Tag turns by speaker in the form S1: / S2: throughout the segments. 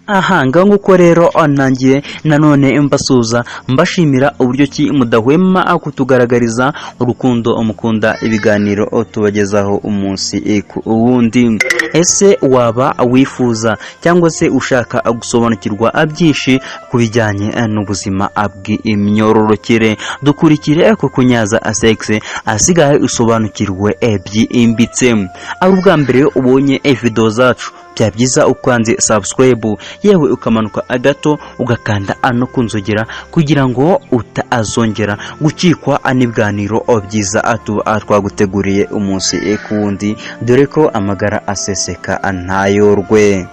S1: Aha ngaho nguko rero ntangiye nanone mbasuhuza, mbashimira uburyo ki mudahwema kutugaragariza urukundo, mukunda ibiganiro tubagezaho umunsi ku wundi. Ese waba wifuza cyangwa se ushaka gusobanukirwa byinshi ku bijyanye n'ubuzima bw'imyororokere? Dukurikire ku Kunyaza Sex, asigaye usobanukirwe byimbitse. Ari ubwa mbere ubonye video zacu, byaba byiza ukanze subscribe, yewe ukamanuka gato ugakanda no kunzogera kugira ngo utazongera gucikwa n'ibiganiro byiza tuba twaguteguriye umunsi ku wundi, dore ko amagara aseseka ntayorwe.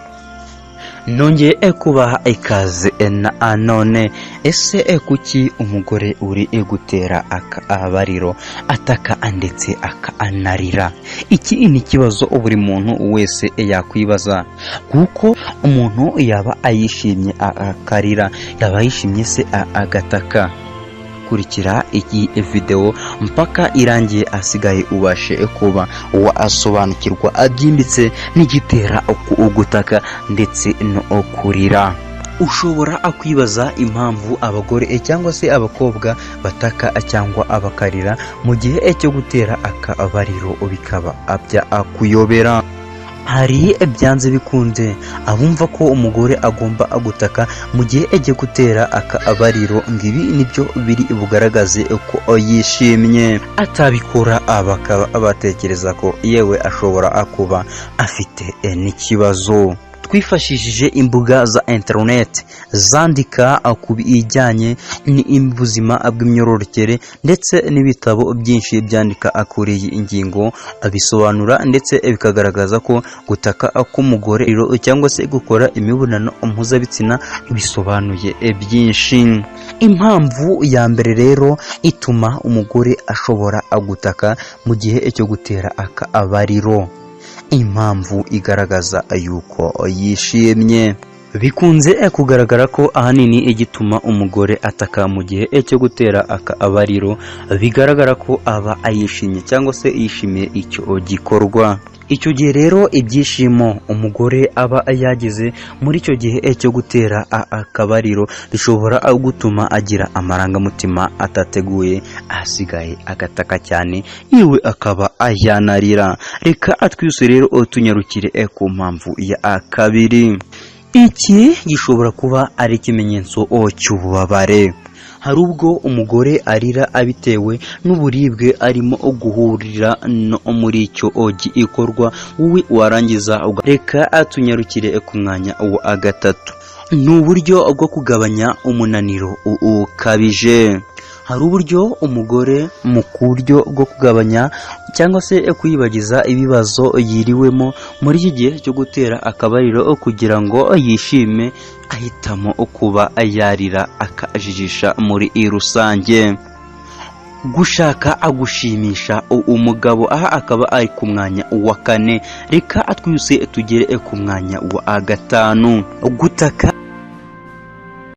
S1: Nongeye kubaha ikaze na none. Ese kuki umugore uri gutera akabariro ataka ndetse akanarira? Iki ni ikibazo buri muntu wese yakwibaza, kuko umuntu yaba ayishimye akarira, yaba yishimye se agataka. Kurikira iyi videwo mpaka irangiye, asigaye ubashe kuba wasobanukirwa byimbitse n'igitera gutaka ndetse no kurira. Ushobora kwibaza impamvu abagore cyangwa se abakobwa bataka cyangwa bakarira mu gihe cyo gutera akabariro, bikaba byakuyobera. Hari byanze bikunze abumva ko umugore agomba gutaka mu gihe agiye gutera akabariro, ngo ibi nibyo biri bugaragaze ko yishimye, atabikora bakaba batekereza ko yewe ashobora kuba afite n'ikibazo. Twifashishije imbuga za interineti zandika ku bijyanye n'ubuzima bw'imyororokere ndetse n'ibitabo byinshi byandika kuri iyi ngingo, bisobanura ndetse bikagaragaza ko gutaka k'umugore cyangwa se gukora imibonano mpuzabitsina bisobanuye byinshi. Impamvu ya mbere rero ituma umugore ashobora gutaka mu gihe cyo gutera akabariro, impamvu igaragaza yuko yishimye. Bikunze kugaragara ko ahanini igituma umugore ataka mu gihe cyo gutera akabariro, bigaragara ko aba ayishimye cyangwa se yishimiye icyo gikorwa. Icyo gihe rero, ibyishimo umugore aba yagize muri icyo gihe cyo gutera akabariro bishobora gutuma agira amarangamutima atateguye, ahasigaye agataka cyane, yewe akaba yanarira. Reka twese rero tunyarukire ku mpamvu ya kabiri. Iki gishobora kuba ari ikimenyetso cy'ububabare. Hari ubwo umugore arira abitewe n'uburibwe arimo guhurira no muri icyo gikorwa, wowe warangiza. Reka tunyarukire ku mwanya wa gatatu, ni uburyo bwo kugabanya umunaniro ukabije. Hari uburyo umugore mu buryo bwo kugabanya cyangwa se kwiyibagiza ibibazo yiriwemo muri iki gihe cyo gutera akabariro, kugira ngo yishime, ahitamo kuba yarira akajijisha muri rusange, gushaka agushimisha umugabo. Aha akaba ari ku mwanya wa kane. Reka twese tugere ku mwanya wa gatanu, gutaka.